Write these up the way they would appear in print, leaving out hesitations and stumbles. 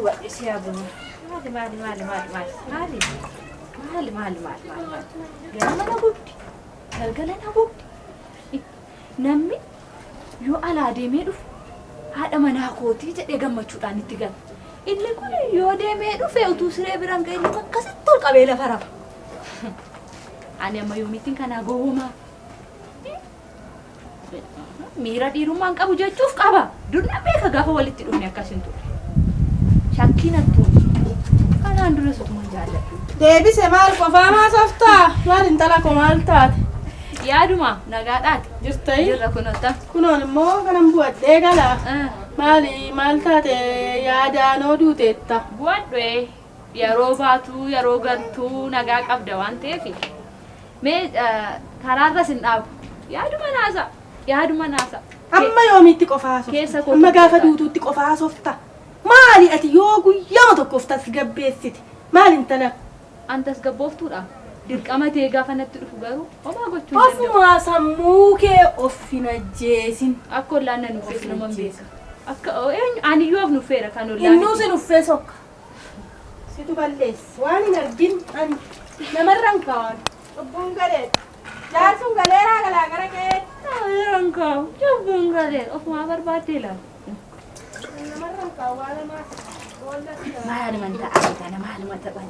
Gubadhe si yaabuu. Maali maali maali maali maali maali maali maali maali maali maali ganama na gubdi galgala na gubdi. Namni yoo alaa deemee dhufu haadha manaa kootii jedhee gammachuudhaan itti gala. Inni kun yoo deemee dhufe utuu siree biraan ga'e luka akkasitti ol qabee lafa rafa. Ani amma yoomittiin kanaa gowwomaa? Miira dhiirummaan qabu jechuuf qaba. Dur nan beeka gaafa walitti dhufne akkas hin turre. Shakkii natti uume. Kanaan duras utuman jaalladhu. Deebise maal qofaa maa softaa? Maal intala koo maal taate? Yaaduma nagaadhaati. Jirtai? Jirra kunoo Kunoon immoo kanan bu'adhee gala. Maali maal taate yaadaanoo duuteetta? Bu'adhu yeroo baatu yeroo galtuu nagaa qabda waan ta'eef mee karaarras hin dhaabu. Yaaduma naasa. Yaaduma naasa. Amma yoomiitti qofaa Keessa softa? koo Amma gaafa tokko duutuutti qofaa softa? Maali ati yoo guyyaama tokkoof tasgabbeessite? Maal intala? An tasgabbooftuudha. Dirqama ta'ee gaafa natti dhufu garuu homaa gochuu hin danda'u. Ofumaa sammuu kee of hin ajjeesin. Akka ollaan na nuffees naman beeka. Akka eenyu aniyyuu of nuffeera kan ollaan. Innuu si nuffee sokka. Situ balleessa. Waan hin argin ani namarran kaa'an. Cubbuun galeera. Jaarsuun galeeraa galaa gara kee. Namarran kaa'u. Cubbuun galeera. Ofumaa barbaaddee ilaala. Namarran kaa'u waan hamaa. Boolla si kaa'u. Maaluma ta'a kana maaluma taphan.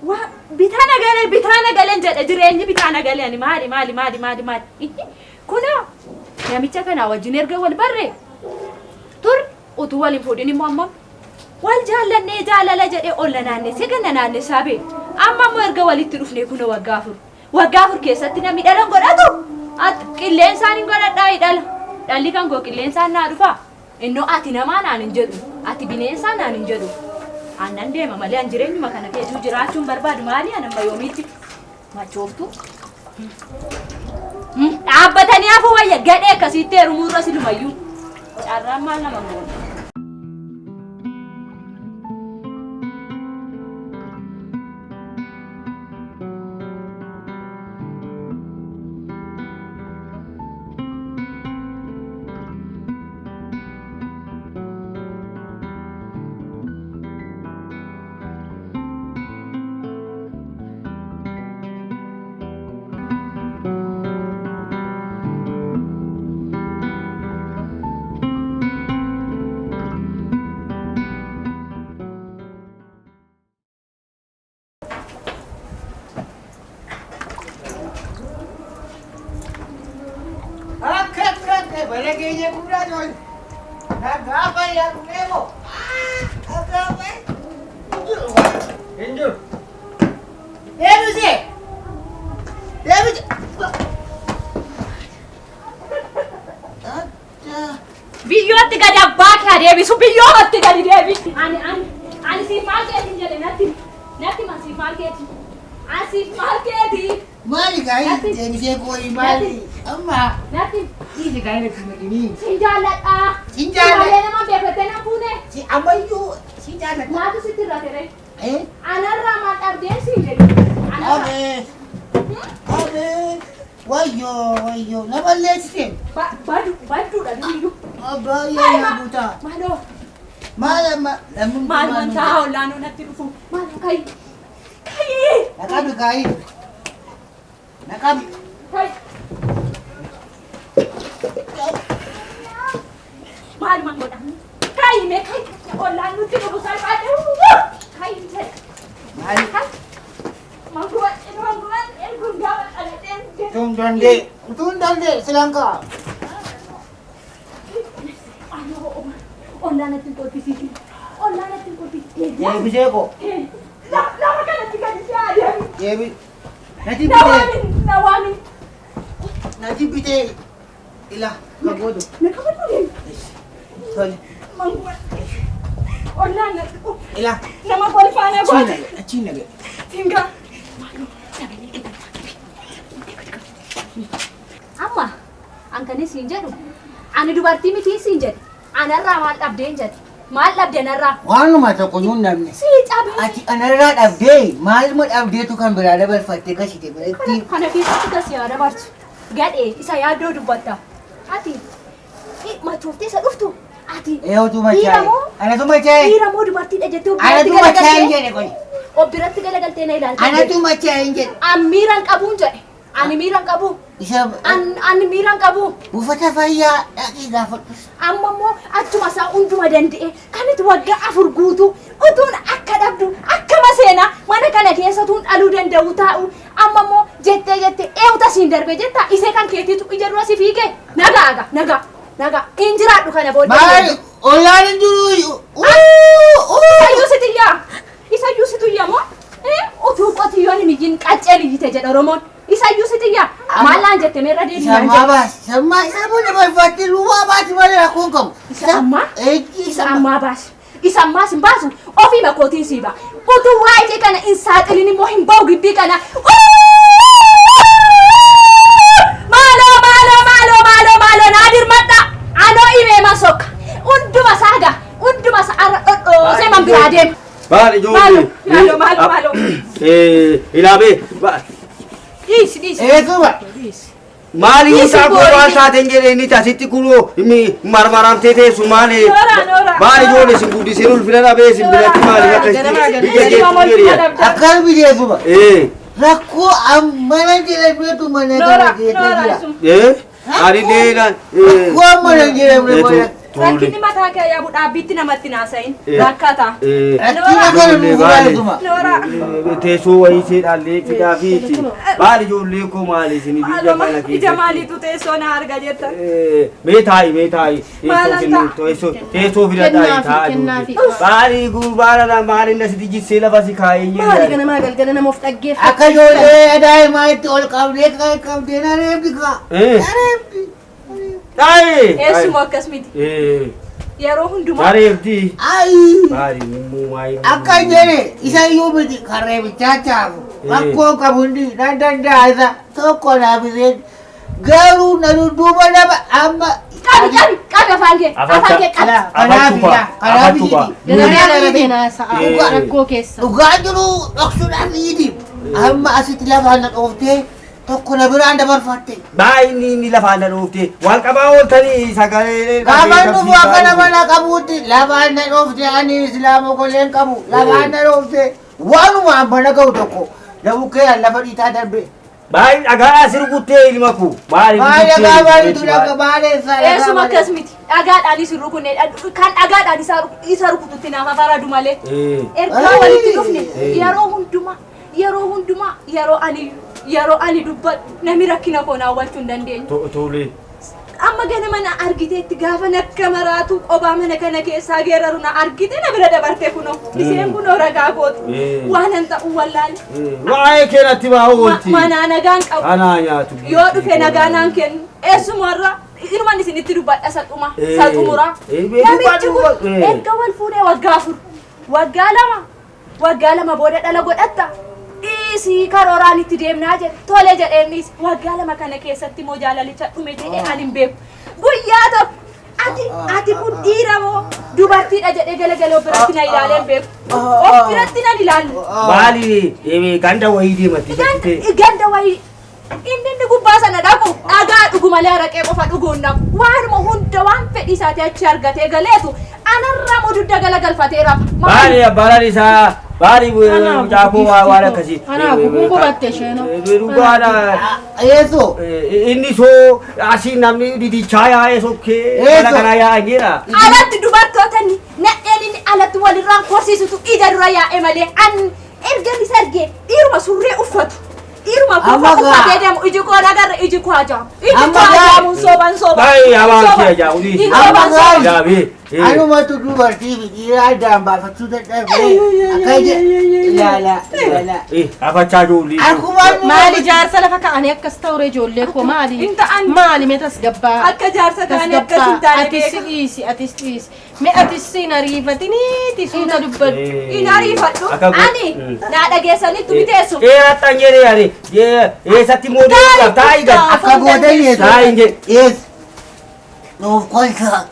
Waa bitaa nagalee bitaa nagaleen jedhe jireenyi bitaa nagalee ani maali maali maali maali maali. Kunoo namicha kana wajjin erga wal barree tur utuu wal hin fuudhin immoo amma wal jaallannee jaalala jedhee olla naannessee ganna naannessaa bee amma immoo erga walitti dhufnee kunoo waggaa afur waggaa afur keessatti namni dhala hin godhatu qilleensaan hin godhadhaa dhala dhalli kan koo qilleensaan naa dhufaa innoo ati namaa naan hin jedhu ati bineensaa naan hin jedhu aannan deema malee an jireenyuma kana keessuu jiraachuun barbaadu maali an amma yoomiitti machooftu dhaabbatanii hafuu wayya gadhee akkasiitti heerumuurra silumayyuu carraan maal nama goona. Akka akka akka bara keenya guddaa tol. Nagaa fayyaa dhufee moo? Nagaa fayyaa. Hin jiru. Deebisee. Deebisee. Biyyootti gadi abbaa kee adeebisu biyyootti gadi deebi. Ani ani ani siif maal keetiin jedhe natti natti ma siif maal keeti. Ani siif maal keeti. Maali gaa'ii deebisee kooyi maali? Amma Natti dhiisi gaa'ii natti maqinii. sin jaalladha. Sin jaalladha. Malee nama beekatee na fuune. Si ammayyuu si jaalladha. Maaltu sitti irra tere? Eh? Anarraa maal dhabdeen siin jedhe. Anarraa. Abee. Abee. Wayyoo wayyoo nama leessise. Badu badduudha duriyyuu. Baay'ee na guutaa. Maaloo Maal amma lammummaa maal wantaa olaanoo natti dhufu maal kayi kayi Naqabi kaayi. Naqabi. kayi. Maalumaan godha. Kayi mee kayi ollaan nutti dhufu salphaadha. Kayi jedhe. Maali? Manguban manguban erguun gaafa dhaladheen jedhe. Utuun dandee. Utuun dandee silaan ka'a. Ollaan natti hin kolfisiisin. Ollaan natti hin kolfisiisin. Deebisee koo. Nama kanatti gadi si adeemu. Deebi. Nati Na bitee. waamin na waamin. Nati bitee. Ila kan gootu. Na qabadhu deemu. Tole. Manguban. Ollaan natti dhufu. Ila. Nama kolfaana Achiin goota. nagee. Achiin nagee. Fingaa. Amma an kan isin jedhu ani dubartii miti isin jedhe anarraa maal dhabdeen jedhe maal dhabde anarraa Waanuma tokko nuun namni. sii cabee Ati anarraa dhabdee maaluma dhabdeetu kan biraa dabarfattee kasite biratti. kana keessatti kas yaa dabartu gadhee isa yaaddoo dubbatta ati machooftee isa dhuftu ati Eeyotu dhiira machaa'e. moo Anatu machaa'e. Dhiira moo dubartiidha jettee of biratti Anatu machaa'e hin galagaltee jedhe qoy. of biratti galagaltee na ilaalte. Anatu machaa'e hin jedhe. An miira hin qabuun jedhe. Ani miira hin qabu. Isa An miira hin qabu. buufata fayyaa dhaqii gaafadhu. Amma immoo achuma isaa hunduma danda'e kanitti waggaa 4 guutuu utuun akka dhabdu akka maseenaa mana kana keessatuun dhaluu danda'u taa'u amma immoo jettee jettee eewuta siin darbe jetta isee kan keetiitu ija dura si fiige nagaa aga nagaa nagaa hin jiraadhu kana booddee. Maal ollaan hin jiru. Isayyuu si xiyyaa isayyuu si xiyyaa moo utuu qotiyyoon hin iyyin qacceen iyyite jedha Oromoon isayyuu si xiyyaa maallaan jette meerra deebii naan Sammaa jette. baasi. Sammaa isa booda barbaadde luwwaa baasi malee rakkoon qabu. Isa ammaa? Eeji Isa ammaa baasi. Isa ammaas hin baasu ofii makootiin sii ba'a. Utuu waa'ee kana hin saaxilin immoo hin ba'u gibbii kana. Maaloo maaloo maaloo maaloo maaloo naa dirmadha. Anoo himee man sokka. Hunduma isaa gaa hunduma isaa arra dhodhoosee man biraa deema. Maal ijoollee? Maaloo maaloo maaloo. Ilaabee Dhiisi dhiisi. Eesuma. Dhiisi. maali Dhiisi mucaa koo waan boori. taateen jedhee inni asitti kunoo marmaramtee teessu maali? Noora, noora. Maali ijoollee isin guddisee ulfina dhabee isin biratti maali akka biyya geessu jedhee. Akkam bideesuma. Rakkoo ammana jedhameetu mana kana Noora, keessa noora, jira. isuma. Ani deena. Rakkoo ammana jedhamne mana. Rakkinni mataa kee yaabu dhaabbiitti namatti naasayin. Rakkata. Rakkina kana nuuf eesuma. Noora. Teessoo wayii seedhaallee fidaa fi maali ijoollee koo maali isin biyya Maaluma kana ija keessa. maaliitu teessoo na arga jettan. Mee taa'i mee taa'i. Maalan ta'a? Teessoo fida taa'i Kennaafi, taa'i. kennaafi. Maali gurbaana maali na sitti jissee lafa si kaa'ee Maali jedhe. ganamaa galgala nama of dhaggeeffatu. Akka ijoollee daa'imaa ol qabdee qabdee na reebdi kaa. Na reebdi. Taa'i. Eessuma akkas miti. Yeroo hundumaa. Bareefti. Ayi. Maali immoo maali. Akka jedhe isa iyyuu miti kan reebichaa chaafu. Rakkoo qabu hundi nan danda'a isa tokko naaf iseen garuu na dudduuba nama amma. Qabi qabi qabi afaan kee afaan kee qabi. Kanaaf ija kanaaf iji. Dalagaa dhabee naasa'a rakkoo keessa. Dhugaa jiru dhoksuudhaaf iji. Amma asitti lafaan na dhooftee tokko na biraan dabarfatte. Baay'inni inni lafaan na dhoofte waan qabaa ooltanii sagalee. Gaafa dhufu akka nama na qabuutti lafaan na dhoofte ani islaama kolleen qabu lafaan na dhoofte waanuma amma na ga'u tokko na bukkee lafa dhiitaa darbe. Baay'ee dhagaadhaa si rukuttee ilma koo. Maali Maal dhagaa maalitu dhagaa maaleessa Eessuma akkas miti. Dhagaadhaan isin rukunne kan dhagaadhaan isa rukututti naaf afaradu malee. Ergaa walitti dhufne yeroo hundumaa yeroo hundumaa yeroo ani dubbadhu namni rakkina koo na hawwachuu hin dandeenye. Tole. Amma ganama na argiteetti gaafa nakka maraatu qobaa mana kana keessaa geeraru na argite na bira dabarte kunoo isheen kunoo ragaa gootu waan an ta'u wallaale. Waa'ee keenatti maa oolti. Manaa nagaan qabu. Anaa nyaatu. Yoo dhufe nagaa naan kennu eessumarra inuman isinitti dubbadha saxuma saxumuraa. Namichi kun erga wal fuudhee waggaa 4 waggaa 2 waggaa 2 booda dhala godhatta. Dhiisii karooraan itti deemnaa jedhe tole jedheen dhiisi waggaa 2 kana keessatti immoo jaalalicha dhume jedhee ani hin beeku. Guyyaa tokko ati kun dhiira moo dubartiidha jedhee galagalee of biratti na ilaalee hin beeku. Of biratti nan ilaalle. Maali ganda wayii deematti jettee. Ganda wayii inni inni gubbaa sana dhaqu dhagaa dhugu malee araqee qofa dhuguun dhaqu waanuma hunda waan fedhii isaatii achi argatee galeetu anarraa mududda galagalfatee rafa. Maali abbaan isaa maali mucaa koo waan akkasii. Anaa gubuun gubatte isheenoo. Dhugaadha. Eesso. Inni soo asii namni didichaa yaa'ee sokkee mana kana yaa'an jedha. Alatti dubartoota nadheen inni alatti walirraan korsiisutu ija dura yaa'e malee an erga isa argee dhiiruma surree uffatu. Dhiiruma kufa uffatee deemu iji koo nagarra iji koo ajaamu. Iji koo ajaamuun sooban sooban. Baay'ee hamaan kee ajaamu. Amma gaarii. Anumatu dubartii fi dhiira addaan baafachuu dadhabee akka ilaala ilaala. Afachaa ijoollee. Akkuma Maali jaarsa lafa ka'anii akkas ta'ure ijoollee koo maali? Hin ta'an. Maali mee tasgabbaa? Akka jaarsa ta'anii akkas hin taane Atis beeka. dhiisi atis dhiisi. Mee atis siin ariifatiniiti suuta dubbadhu. Hin ariifadhu. Ani naa dhageessanitti miteessu. Dheerattan jedhee ani eessatti immoo deemuudhaaf taa'i gad. Akka gootan eessa. Taa'i hin jedhe. Eessa. Nuuf kolcha.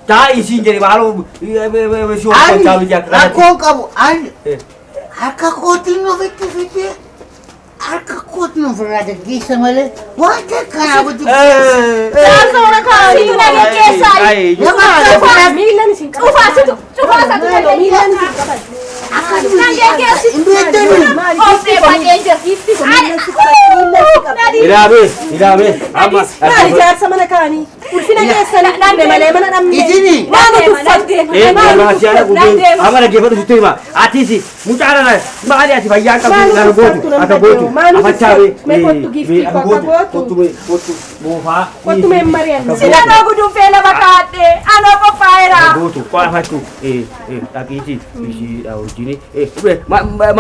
Taa'i siin jedhe maaloo si of kolchaa miti akka kanatti. Rakkoon qabu ani harka kootiin ofitti fidee harka kootiin ofirraa gaggeessa malee wanta kanaa wajjin. Jaarsa warra kaa'anii Situ na geggeessaa. Miilan isin Cufaa situ. Cufaa. Ilaamee ilaamee amma. Maali jaarsa mana kaanii? Ulfina keessanii dhufne malee mana dhabne. Isini. Maal tuffatte? Nama siyaasa gubee amma dhaggeeffatu sitti hima. Atis mucaa nana maali ati fayyaa qabdu nana gootu akka gootu afachaa bee akka gootu kottu mee kottu moofaa. Kottu mee mari'anna. Sila noo guduunfee lafa kaadhe anoo qophaa'eera. Gootu qo'afachuu dhaqiiti ishiidha wajjin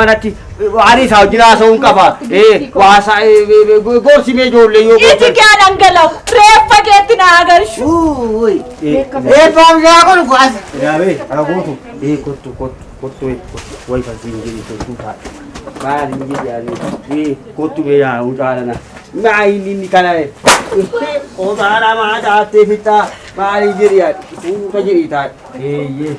manatti waan isaa wajjin haasa'uun qaba. Waasaa gorsimee ijoollee yoo Iji kee dhangala'u reeffa keetti na agarsiisu. Uy. Eebbaaf yaa kun kuasa. Ilaamee akka gootu kottu kottu kottu wayi fasiin jedhi kottu taate. Maal hin jedhi ani kottu mee yaa mucaa nana. Maal inni kana qotaadha maa taattee fixaa maal hin jedhi ati suuta jedhi taate. Eeyyee.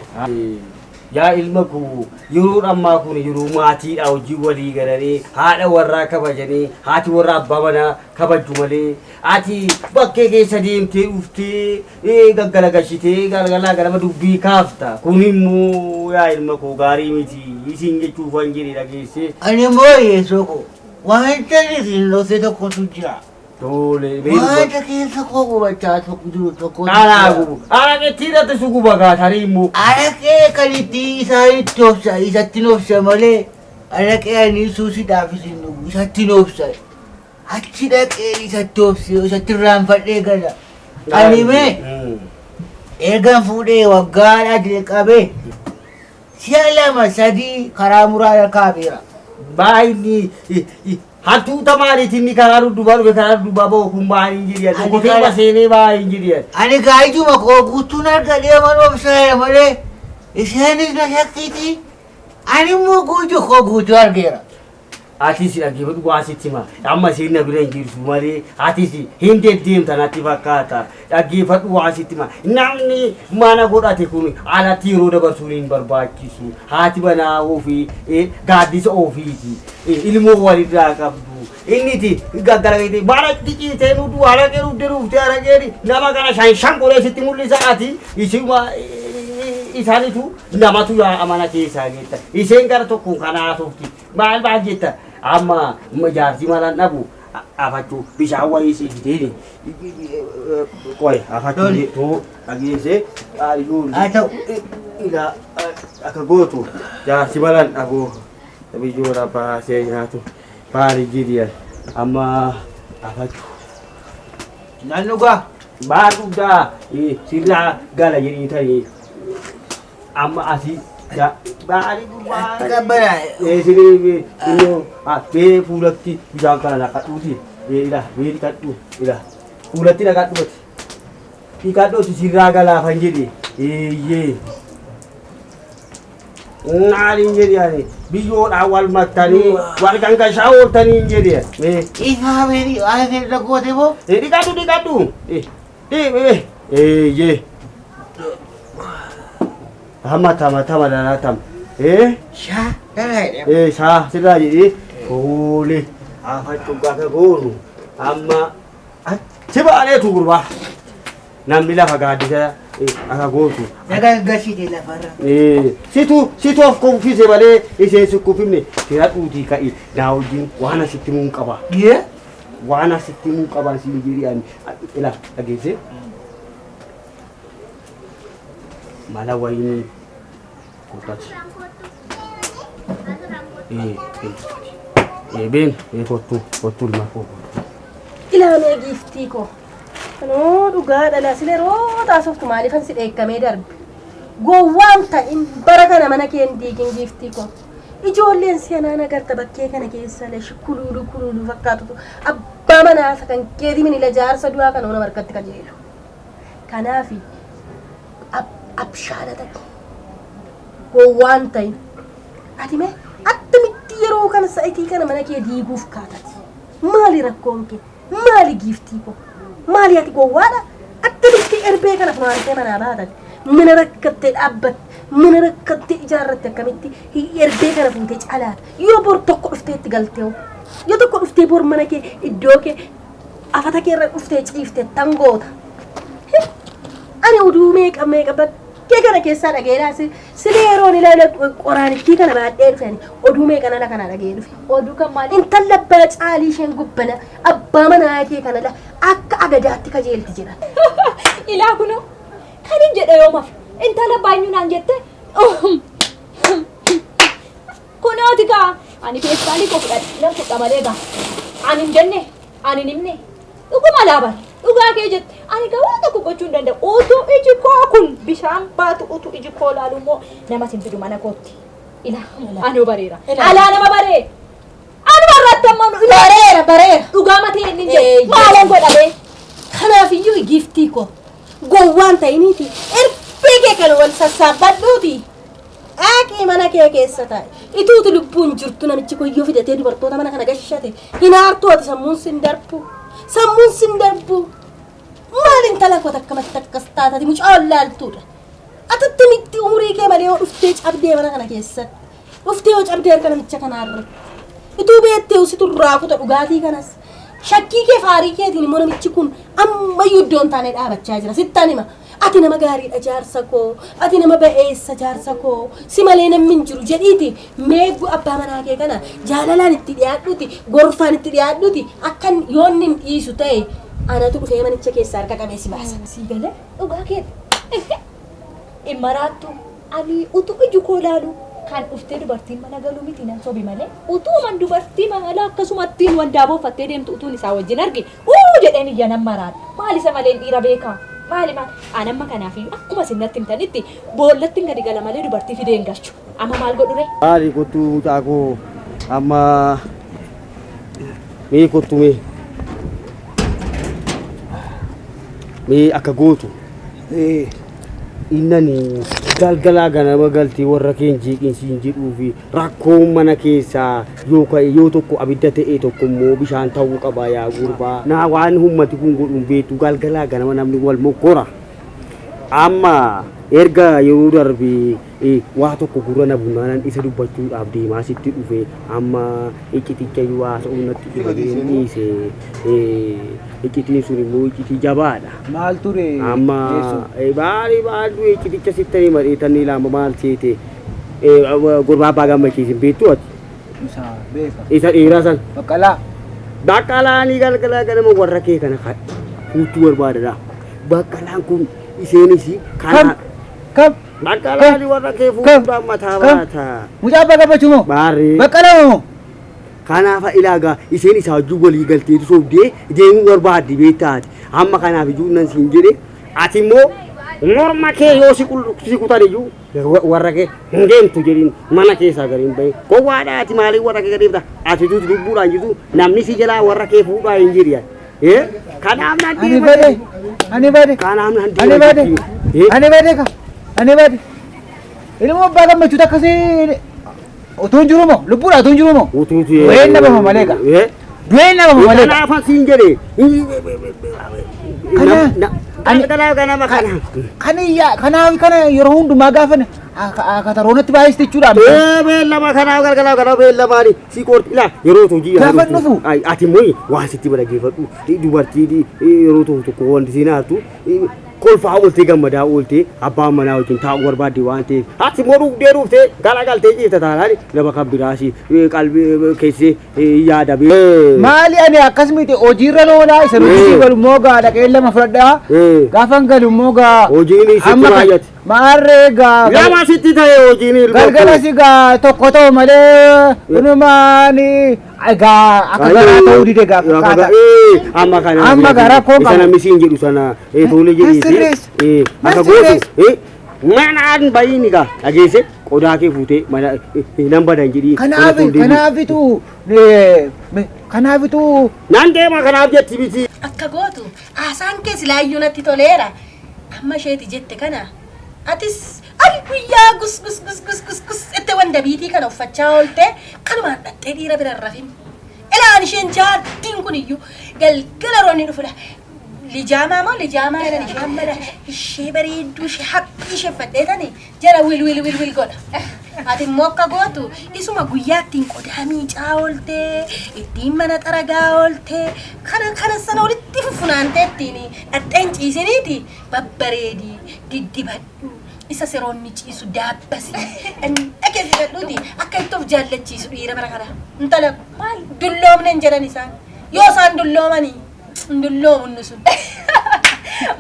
Yaa ilma koo yeroo ammaa kun yeroo maatiidha hojii walii galanii haadha warraa kabajanii haati warraa abbaa manaa kabaju malee ati bakkee keessa deemtee dhuftee gaggalagalchitee galgalaa galama dubbii kaafta. Kun immoo yaa ilma koo gaarii miti isin jechuufan jedhe dhageessee. Ani immoo yeessoo koo wanta isin lose tokkotu jira. Tole. Wanta keessa koo gubachaa tokko jiru tokkotu Alaa jira. gubu. Araqeetti irratti su guba gaatarii immoo. Araqee kan itti isaanitti obsa isatti obsa malee araqee ani suusidhaaf isin dhugu isatti obsa. Achi dhaqee isatti obse isatti irraanfadhee gala. Ani mee ergan fuudhee waggaadhaa jalqabee si'a lama sadii karaa muraa kaabeera. Baay'inni hantuuta maaliiti inni karaa dudduubaa dhufe karaa dudduubaa bahu kun maaliin jedhi Ani kotee seenee maaliin jedhi. Ani gaayituma koo guutuun argadhee mana obsaa'e malee isheenis na shakkiti. Ani immoo guutuu koo guutuu argeera. Atis dhaggeeffadhu waa sitti hima. Amma isheen na bira hin jirtu malee atis hin deddeemta natti fakkaata. Dhaggeeffadhu waa sitti hima. Namni mana godhate kun alatti yeroo dabarsuun hin barbaachisu. Haati manaa ofii gaaddisa ofiiti. Ilmoo walirraa qabdu. Inniti gaggaragaitee bara ciisee nutu araqee dhugdee dhuftee araqee nama kana shan shan godhee sitti mul'isa ati isuma isaanitu namatu yaa mana keessaa jetta. Isheen gara tokkoon kana haasofti. Maal maal jetta? Amma jaarsi malaan dhabu afachuu bishaan wayii si fiteeni. Qoy afachuu too dhageessee Haa ta'u. Ila akka gootu jaarsi malaan dhabu biyyoota baasee nyaatu baali jidiyan amma afachuu. Nan dhugaa. Baal dhugdaa sirraa gala jedhii tarii amma asii baali gurbaa. Qabbanaa'e. Siree innoo bee fuulatti bishaan kana naqadhuuti. Ila bee dhiqadhu ila fuulatti naqadhuuti. Dhiqadhuuti sirraa galaafan jedhe eeyyee. Maaliin jedhe ani biyyoodhaan wal maktanii wal gangashaa ooltanii hin jedhe. Ifaa beerii waan fedha goote moo? Dhiqadhu dhiqadhu. Eeyyee. Hamma tama tama dana tam. Shaa dalagaa. Saa sirraa jedhee fuule afachuu gaafa goonu amma achi baaneetu gurbaa. Namni lafa gaaddisa akka gootu. Nagaan lafarra. Situ situ of kuffise malee isheen si kuffifne fira dhuutii ka'i naa wajjin waan asitti muun qaba. Yee? Waan asitti muun qaba siin jedhi ani ila dhageesse. Mala wayinii kottu. Been kottu kottu ilma koo kottu. Ilaalee giiftii koo. Kanoo dhugaa dhala sila yeroo taasiftu maaliifan si dheekkamee darbe. Gowwaan ta'in bara kana mana kee hin diigin giiftii koo. Ijoolleen seenaan agarta bakkee kana keessa leshi kuluulu kuluulu fakkaatutu abbaa manaa isa kan keetii minila jaarsa du'aa kana ona barkatti qajeelu. Kanaafi abshaala ta'e. Gowwaan ta'in. Ati mee attamitti yeroo kana sa'itii kana mana kee diiguuf kaatati? Maali rakkoon kee? Maali giiftii koo? Maali ati gowwaadha? Attamitti erbee kana funaantee manaa baatati? Mana rakkattee dhaabbatte, mana rakkattee ijaarratte akkamitti erbee kana fuutee calaata? Yoo bor tokko dhuftee itti galtee hoo? Yoo tokko dhuftee bor mana kee iddoo kee afata kee irra dhuftee ciifte tangoota. Ani oduu meeqa meeqa kee kana keessaa dhaga'eera. Silee yeroon ilaala qoraanittii kana baadhee dhufeen oduu meeqa nala kana dhaga'ee dhufe. Oduu kan maali? Intala abbaa caalii isheen gubbana abbaa manaa kee kana la akka agadaatti kajeelti jedha. Ilaa kunoo kan hin jedhe yoomaaf intala baay'uu naan jette kunooti kaa ani feestaalii koo fudhadhe nan fudha malee gaa ani hin jenne ani hin himne dhuguma laaban dhugaa kee jette ani gaa waan tokko gochuu hin danda'u utuu iji koo kun bishaan baatu utuu iji koo laalu immoo nama sin fidu mana kootti ilaa anuu bareera alaa nama baree anu barraatti ammoo Bareera bareera. dhugaa matee inni hin jedhu maalan godhamee. Kanaafiyyuu giiftii koo gowwaan ta'iniiti erbee kee kana wal sassaabbadhuuti. Dhaaqii mana kee keessa taa'e. Ituutu lubbuun jirtu namichi koyyoo fidatee dubartoota mana kana gashate. Hinaartuu ati sammuun sin darbu. Sammuun sin darbu. Maal intala koo takkamatti akkas taatati mucaa wallaaltuudha. Atatti mitti umurii kee malee yoo dhuftee cabdee mana kana keessatti. Dhuftee yoo cabdee harka namicha kanaarratti. Ituu beettee usitu irraa kuta dhugaatii kanas. Shakkii kee faarii keetiin immoo namichi kun ammayyuu iddoo hin taane dhaabachaa jira. Sittaan hima. Ati nama gaariidha jaarsa koo. Ati nama ba'eessa jaarsa koo. Si malee namni hin jiru jedhiiti. Meeggu abbaa manaa kee kana jaalalaan itti dhiyaadhuuti. Gorfaan itti dhiyaadhuuti. Akka yoo inni hin dhiisu ta'e anatu dhufee manicha keessaa harka qabee si baasa. Sii galee dhugaa kee hin maraattu ani utuu iji koo laalu kan dhuftee dubartiin mana galuu miti nan sobi malee utuu man dubartii mala akkasumattiin wandaaboo uffattee deemtu utuun isaa wajjin arge uu jedheen iyya nan maraadha maal isa malee dhiira beekaa maali maal an amma kanaaf iyyuu akkuma isin natti himtanitti boollatti gadi gala malee dubartii fidee hin galchu amma maal godhu ree Maali kottu mucaa koo amma mee kottu mee mee akka gootu innani galgalaa ganama galtee warra keen jeeqinsi hin jedhuu fi rakkoon mana keessaa yoo ka'e yoo tokko abidda ta'e tokko immoo bishaan ta'uu qaba yaa gurbaa. Naa waan ummati kun godhu hin beektu galgalaa ganama namni wal mokkora. Amma erga yeroo darbe waa tokko gurra na bunnaanan isa dubbachuudhaaf deemaa sitti dhufe amma icciticha yoo haasa'u natti dhufee dhiise iccitiin sun immoo iccitii jabaadha. Maal ture? Amma baali baallu icciticha sitti hima tanni lama maal seete gurbaa abbaa gammachiisin beektu ati Isa beeka. isa dhiiraa san. Baqqalaa. Baqqalaanii galgala ganama warra kee kana fuuchuu barbaadadha. Baqqalaan kun isheenis kana Kam? Baqqalaanii warra kee fuuchuudhaan mataa baata. Mucaa abbaa gammachuu moo? Baarree. Baqqalaa moo? Kanaaf ilaagaa isheen isaa wajjin walii galteetu sobdee deemuu barbaaddi beektaati. Amma kanaaf iyyuu nan siin jedhe ati immoo morma kee yoo si kutan iyyuu warra kee hin deemtu jedhiin mana keessaa gadi hin bahin. Gowwaadha ati maaliif warra kee gadi deemta? Ati tuuti lubbuudhaan jirtu namni si jalaa warra kee fuudhaa hin jiru. Kanaaf nan Ani deema. bade. Ani bade. Kanaaf nan Ani deema. bade. Ani bade ka. Ani bade. Ilmoo abbaa gammachuu akkasii utuu hin jiru moo? Lubbuudhaan utuu hin jiru moo? Utuuti. Du'een dhabama malee ka. Du'een dhabama malee ka. Kanaaf siin jedhe. Kana- Galgalaa ganama kana. Kanaaf kana yeroo hundumaa gaafa kataroonatti baay'iste jechuudha. Beellama kanaaf galgalaa kanaaf beellamaani si qorti ilaa yeroo tokko ji'a. Gaafa dhufu. Ati immoo waa sitti barageeffadhu dubartii yeroo tokko tokko wanti siin haatu kolfaa ooltee gammadaa ooltee abbaan manaa wajjin taa'uu barbaadde waan ta'eef ati immoo dhugdee dhuftee galagaltee ciifta taanaan nama kan biraas qalbii keessee yaada. Maali ani akkas miti hojiirra loolaa isa nuti si galu immoo gaa dhaqee lama fudhadhaa. Gaafan galu immoo gaa. Hojiin sitti Amma baay'ate. Maarree gaa. Lama sitti ta'e hojiin ilmoo. Galgala si gaa tokko ta'u malee dhunumaan egaa akka garaa ta'uu dide gaa fakkaata. Amma kana Amma garaa koo isa qaba. namni siin jedhu sana tole jedhiiti sirreessa. akka Nan gootu manaan bahiin egaa dhageesse qodaa kee fuutee mana nan badan jedhii Kanaaf kanaafitu kanaafitu nan deema kanaaf jetti miti. Akka gootu haasaan kee silaayyuu natti toleera. Amma isheeti jette kana atis al guyyaa gus gus gus gus gus gus itti wanda biitii kana uffachaa oolte kanumaan dhattee dhiira bira hin rafin. Ilaan isheen jaartiin kun iyyuu galgala roonni dhufudha. Lijaamaa moo lijaamaa jedhan ishee amma ishee bareedduu ishee haphii ishee uffadhee tani jara wil wil wil wil godha. Ati immoo akka gootu isuma guyyaa ittiin qodaa miicaa ooltee ittiin mana xaragaa ooltee kana kana sana walitti fuffunaantee ittiin dhaxxeen ciisiniiti babbareedii diddibadhu Isa seroonni ciisu daabbasi. Dhaqee fidadhuuti akka itti of jaallachiisu dhiira bara kana. Intala maal dulloomne hin jedhan isaan. Yoo isaan dulloomanii hin dulloomu inni sun.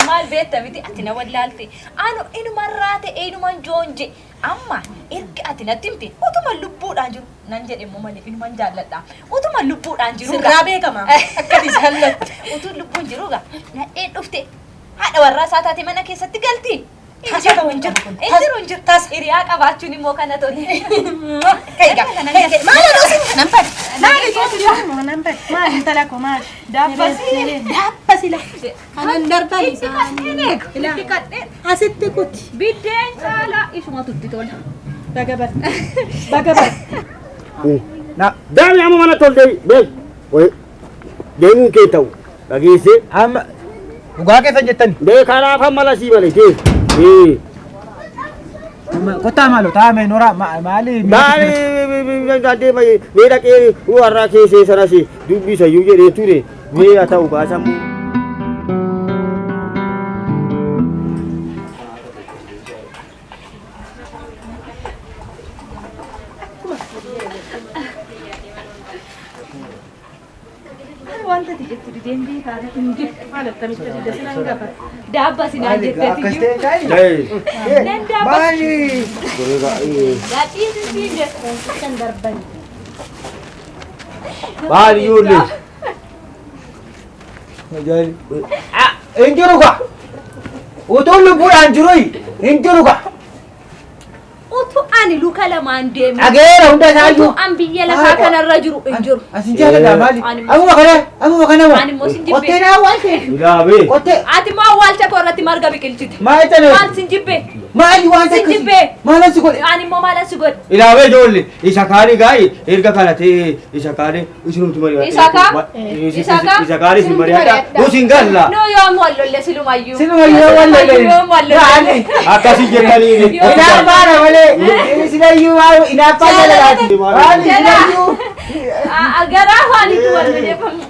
Maal beekta miti ati na wallaalte. Anu inumarraa ta'e inuman joonje. Amma erga ati natti himte utuma lubbuudhaan jiru nan jedhe immoo malee inuman jaalladha. Utuma lubbuudhaan jiru Sirraa beekama akka ati jaallattu. Utuu lubbuun jiru gaa nadheen dhufte haadha warraa isaa taate mana keessatti galti. Tasa ta'uu hin jiru kun. Hin jiru hin jiru. Hiriyaa qabaachuun immoo kana tole. Kaiga. Maal oduu nan bade. Maali nan bade. Maal intala koo maal? Daabbasi. Daabbasi la. Kanan darban Itti kadheen eegu. Itti kadheen. Asitti kuti. Biddeen caalaa isumatu itti tola. Baga bar. Baga bar. Daami amma mana tol deemi. Beek. Deemuun kee ta'u. Dhageessee. Amma dhugaa keessan jettani. Bee kanaaf amma lasii malee deemi. Kottaa maaloo taa'ame nora maali? Maali deema mee dhaqee warraa keessee sanas dubbisayyuu jedhee ture. Mee haa ta'u kaasamuu. Wanta ati jettu dideen beekaa hin jiru. Maal akkamitti dide sinan gaafata. Daabba sinaan jetteeti Akkas iyyuu. ta'e taa'e. Nan daabba. Maali? Gaadhiisis siin jedhu. Kan darban. Maali ijoollee? Hin jiru kaa. Utuu lubbuudhaan jiru hin jiru kaa. Utuu ani luka lamaan deemu. Dhageera hunda isaayyuu. Utuu an biyya lafaa kanarra jiru hin jiru. Asin jaalladha maali? Ani immoo- Amuma kana amuma kana Ani immoo sin jibbee. Qottee naa awwaalte. Ilaabee. Qottee. Ati immoo awwaalcha koo irratti marga biqilchite. Maal jettani? Maal sin jibbee? Maali waan Sin akkasii? jibbee. Maalan si godhe? Ani immoo maalan si godhe? Ilaabee ijoollee isa kaanii gaa'e erga kana ta'e isa kaanii isinumtu mari'adha. Isa kaa? Isa kaa? Isa kaanii isin mari'adha. Nus hin galla. Nu yoom wal lolle silumayyuu. Silumayyuu wal lolle. Yoom wal lolle. Akkasii jettanii. Inaaffaadha malee. Isilayyuu maal inaaffaa jaalladhaati. Maali isilayyuu? Garaa afaaniitu wal loleeffamu.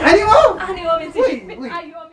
Ani moo? Ani yoomin si jibbe? Ani yoomin